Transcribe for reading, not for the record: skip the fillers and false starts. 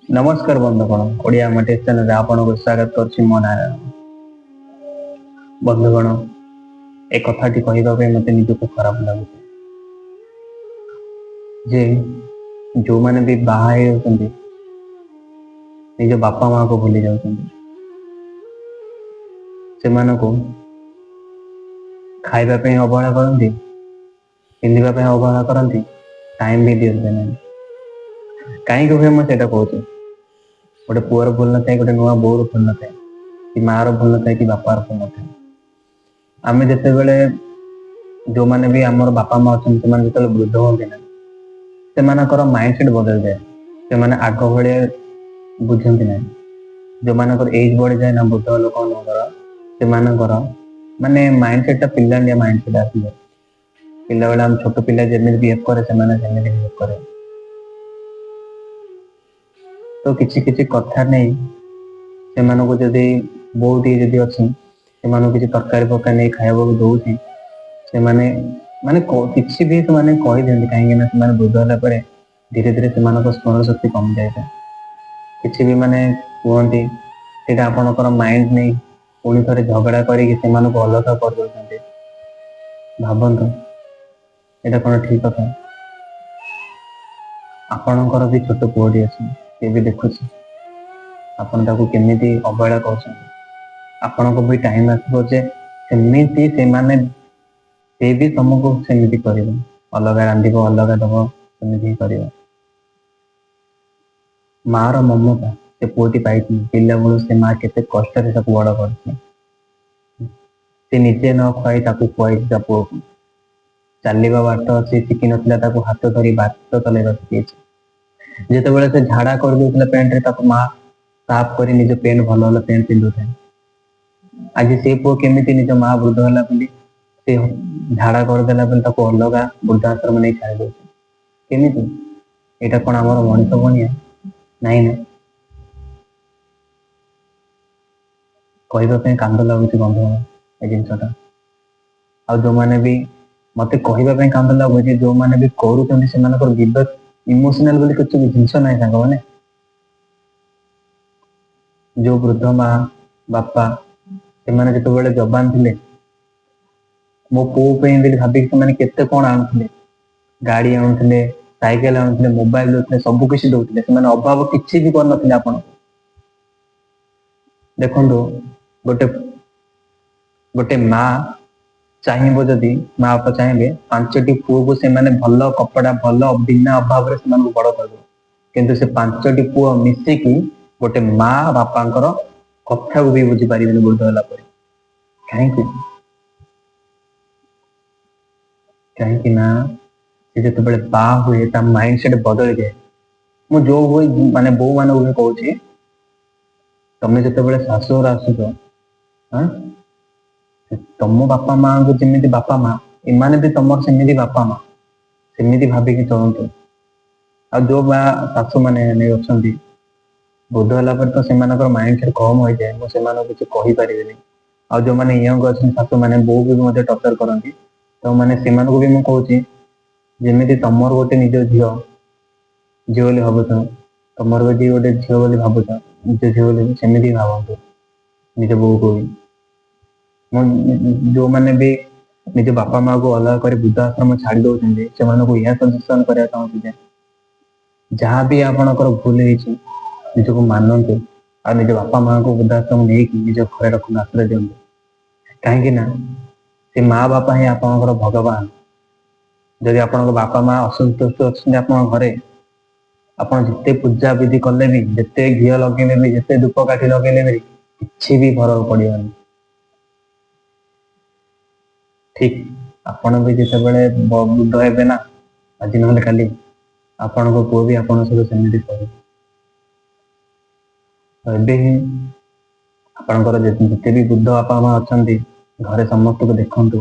ନମସ୍କାର ବନ୍ଧୁଗଣ, ଓଡ଼ିଆ ମାଟି ଚ୍ୟାନେଲରେ ଆପଣଙ୍କୁ ସ୍ୱାଗତ କରୁଛି ମୋ ନାରାୟଣ। ବନ୍ଧୁଗଣ, ଏ କଥାଟି କହିବା ପାଇଁ ମୋତେ ନିଜକୁ ଖରାପ ଲାଗୁଛି ଯେ ଯୋଉମାନେ ବି ବାହା ହେଇଯାଉଛନ୍ତି ନିଜ ବାପା ମାଆକୁ ଭୁଲି ଯାଉଛନ୍ତି, ସେମାନଙ୍କୁ ଖାଇବା ପାଇଁ ଅବହେଳା କରନ୍ତି, ପିନ୍ଧିବା ପାଇଁ ଅବହେଳା କରନ୍ତି, ଟାଇମ ବି ଦିଅନ୍ତି ନାହିଁ। କାହିଁକି ହୁଏ ମୁଁ ସେଇଟା କହୁଛି। ଗୋଟେ ପୁଅର ଭୁଲ ନଥାଏ, ଗୋଟେ ନୂଆ ବୋଉର ଭୁଲ ନଥାଏ, କି ମାର ଭୁଲ ନଥାଏ, କି ବାପାର ଭୁଲ ନଥାଏ। ଆମେ ଯେତେବେଳେ ଯୋଉମାନେ ବି ଆମର ବାପା ମା ଅଛନ୍ତି, ସେମାନେ ଯେତେବେଳେ ବୃଦ୍ଧ ହୁଅନ୍ତି ନା, ସେମାନଙ୍କର ମାଇଣ୍ଡ ସେଟ ବଦଳିଯାଏ। ସେମାନେ ଆଗ ଭଳିଆ ବୁଝନ୍ତି ନାହିଁ। ଯୋଉମାନଙ୍କର ଏଜ ବଢିଯାଏ ନା ବୃଦ୍ଧ ଲୋକମାନଙ୍କର, ସେମାନଙ୍କର ମାନେ ମାଇଣ୍ଡ ସେଟ ଟା ପିଲାଳିଆ ମାଇଣ୍ଡ ସେଟ ଆସିଯାଏ। ପିଲାବେଳେ ଆମେ ଛୋଟ ପିଲା ଯେମିତି ବିହେଭ କରେ, ସେମାନେ ସେମିତି ବିହେଭ କରେ। ତ କିଛି କିଛି କଥା ନେଇ ସେମାନଙ୍କୁ ଯଦି ବୋଉଟିଏ ଯଦି ଅଛି, ସେମାନଙ୍କୁ କିଛି ତରକାରୀ ଫରକାରୀ ନେଇ ଖାଇବାକୁ ଦଉଛି, ସେମାନେ ମାନେ କିଛି ବି ସେମାନେ କହିଦିଅନ୍ତି। କାହିଁକି ନା ସେମାନେ ବୃଦ୍ଧ ହେଲା ପରେ ଧୀରେ ଧୀରେ ସେମାନଙ୍କ ସ୍ମରଣ ଶକ୍ତି କମି ଯାଇଥାଏ। କିଛି ବି ମାନେ କୁହନ୍ତି, ସେଇଟା ଆପଣଙ୍କର ମାଇଣ୍ଡ ନେଇ ପୁଣି ଥରେ ଝଗଡା କରିକି ସେମାନଙ୍କୁ ଅଲଗା କରିଦଉଛନ୍ତି। ଭାବନ୍ତୁ, ଏଇଟା କଣ ଠିକ କଥା? ଆପଣଙ୍କର ବି ଛୋଟ ପୁଅଟି ଅଛି, ସେ ବି ଦେଖୁଛି ଆପଣ ତାକୁ କେମିତି ଅବହେଳା କରୁଛନ୍ତି। ଆପଣଙ୍କୁ ବି ଟାଇମ ଆସିବ ଯେ ସେମିତି ସେମାନେ ସେ ବି ତମକୁ ସେମିତି କରିବ, ଅଲଗା ରାନ୍ଧିବ, ଅଲଗା ଦବ, ସେମିତି ହିଁ କରିବ। ମା ର ମମତା ସେ ପୁଅଟି ପାଇଛି ପିଲାବେଳୁ। ସେ ମା କେତେ କଷ୍ଟରେ ତାକୁ ବଡ କରିଛି। ସେ ନିଜେ ନ ଖୁଆଇ ତାକୁ ଖୁଆଇଛି ତା ପୁଅକୁ। ଚାଲିବା ବାଟ ସେ ଶିଖିନଥିଲା, ତାକୁ ହାତ ଧରି ବାଟ ଚଲେଇବା ଶିଖେଇଛି। ଯେତେବେଳେ ସେ ଝାଡା କରିଦଉଥିଲା ପ୍ୟାଣ୍ଟରେ, ତାକୁ ମା ସାଫ କରି ନିଜ ପ୍ୟାଣ୍ଟ ଭଲ ଭଲ ପ୍ୟାଣ୍ଟ ପିନ୍ଧୁଥାଏ। ଆଜି ସେ ପୁଅ କେମିତି ନିଜ ମା ବୃଦ୍ଧ ହେଲା ବୋଲି, ସେ ଝାଡା କରିଦେଲା ବୋଲି ତାକୁ ଅଲଗା ବୃଦ୍ଧାଶ୍ରମ ନେଇ ଛାଡି ଦଉଛି? କେମିତି? ଏଇଟା କଣ ଆମର ମଣିଷ ପଣିଆ? ନାଇଁ ନା। କହିବା ପାଇଁ କାନ୍ଦ ଲାଗୁଛି ବନ୍ଧୁଗଣ ଏ ଜିନିଷଟା। ଆଉ ଯୋଉମାନେ ବି, ମତେ କହିବା ପାଇଁ କାନ୍ଦ ଲାଗୁଛି, ଯୋଉମାନେ ବି କରୁଛନ୍ତି ସେମାନଙ୍କର ବିବେକ, ଇମୋସନାଲ ବୋଲି କିଛି ବି ଜିନିଷ ନାହିଁ ସାଙ୍ଗମାନେ। ଯୋଉ ବୃଦ୍ଧ ମା ବାପା, ସେମାନେ ଯେତେବେଳେ ଯବାନ ଥିଲେ, ମୋ ପୁଅ ପାଇଁ ବୋଲି ଭାବିକି ସେମାନେ କେତେ କଣ ଆଣୁଥିଲେ। ଗାଡି ଆଣୁଥିଲେ, ସାଇକେଲ ଆଣୁଥିଲେ, ମୋବାଇଲ ଦଉଥିଲେ, ସବୁ କିଛି ଦଉଥିଲେ। ସେମାନେ ଅଭାବ କିଛି ବି କରିନଥିଲେ ଆପଣଙ୍କୁ। ଦେଖନ୍ତୁ, ଗୋଟେ ଗୋଟେ ମା ଚାହିଁବ ଯଦି, ମା ବାପା ଚାହିଁବେ, 5ଟି ପୁଅକୁ ସେମାନେ ଭଲ କପଡା, ଭଲ, ବିନା ଅଭାବରେ ସେମାନଙ୍କୁ ବଡ କରିଦେବେ। କିନ୍ତୁ ସେ 5ଟି ପୁଅ ମିଶିକି ଗୋଟେ ମା ବାପାଙ୍କର କଥାକୁ ବି ବୁଝିପାରିବେନି ବୃଦ୍ଧ ହେଲା ପରେ। କାହିଁକି? କାହିଁକି ନା ସେ ଯେତେବେଳେ ବାହା ହୁଏ ତା ମାଇଣ୍ଡ ସେଟ ବଦଳିଯାଏ। ମୁଁ ଯୋଉ ହୁଏ ମାନେ ବୋଉ ମାନଙ୍କୁ ବି କହୁଛି, ତମେ ଯେତେବେଳେ ଶାଶୁଘର ଆସୁଛ, ଆଁ ତମ ବାପା ମାଙ୍କୁ ଯେମିତି ବାପା ମା, ଏମାନେ ବି ତମର ସେମିତି ବାପା ମା, ସେମିତି ଭାବିକି ଚଳନ୍ତୁ। ଆଉ ଯୋଉ ବା ଶାଶୁ ମାନେ ଅଛନ୍ତି, ବୃଦ୍ଧ ହେଲା ପରେ ତ ସେମାନଙ୍କର ମାଇଣ୍ଡ ସେଟ କମ ହେଇଯାଏ, ମୁଁ ସେମାନଙ୍କୁ କିଛି କହିପାରିବିନି। ଆଉ ଯୋଉମାନେ ୟଙ୍ଗ ଅଛନ୍ତି ଶାଶୁ ମାନେ, ବୋଉକୁ ବି ମଧ୍ୟ ଟର୍ଚର କରନ୍ତି, ତ ମାନେ ସେମାନଙ୍କୁ ବି ମୁଁ କହୁଛି, ଯେମିତି ତମର ଗୋଟେ ନିଜ ଝିଅ ଝିଅ ବୋଲି ଭାବୁଛ, ତମର ବି ଗୋଟେ ଝିଅ ବୋଲି ଭାବୁଛ, ନିଜ ଝିଅ ବୋଲି ସେମିତି ଭାବନ୍ତୁ ନିଜ ବୋଉକୁ ବି। ମୁଁ ଯୋଉମାନେ ବି ନିଜ ବାପା ମାକୁ ଅଲଗା କରି ବୃଦ୍ଧାଶ୍ରମ ଛାଡି ଦଉଛନ୍ତି, ସେମାନଙ୍କୁ ଏହା ସଜେସନ କରିବାକୁ ଚାହୁଁଛି ଯେ ଯାହା ବି ଆପଣଙ୍କର ଭୁଲ ହେଇଛି ନିଜକୁ ମାନନ୍ତୁ, ଆଉ ନିଜ ବାପା ମାଙ୍କୁ ବୃଦ୍ଧାଶ୍ରମ ନେଇକି ନିଜ ଘରେ ରଖନ୍ତୁ, ଆଶ୍ରୟ ଦିଅନ୍ତୁ। କାହିଁକି ନା ସେ ମା ବାପା ହିଁ ଆପଣଙ୍କର ଭଗବାନ। ଯଦି ଆପଣଙ୍କ ବାପା ମା ଅସନ୍ତୁଷ୍ଟ ଅଛନ୍ତି ଆପଣଙ୍କ ଘରେ, ଆପଣ ଯେତେ ପୂଜା ବିଧି କଲେ ବି, ଯେତେ ଘିଅ ଲଗେଇଲେ ବି, ଯେତେ ଧୂପ କାଠି ଲଗେଇଲେ ବି, କିଛି ବି ଫରକ ପଡିବନି। ଠିକ ଆପଣ ବି ଯେତେବେଳେ ବୃଦ୍ଧ ହେବେ ନା, ଆଜି ନହେଲେ କାଲି ଆପଣଙ୍କ ପୁଅ ବି ଆପଣଙ୍କ ସହିତ ସେମିତି କରିବ। ଏବେ ହିଁ ଆପଣଙ୍କର ଯେତେ ବି ବୃଦ୍ଧ ବାପା ମା ଅଛନ୍ତି ଘରେ, ସମସ୍ତଙ୍କୁ ଦେଖନ୍ତୁ।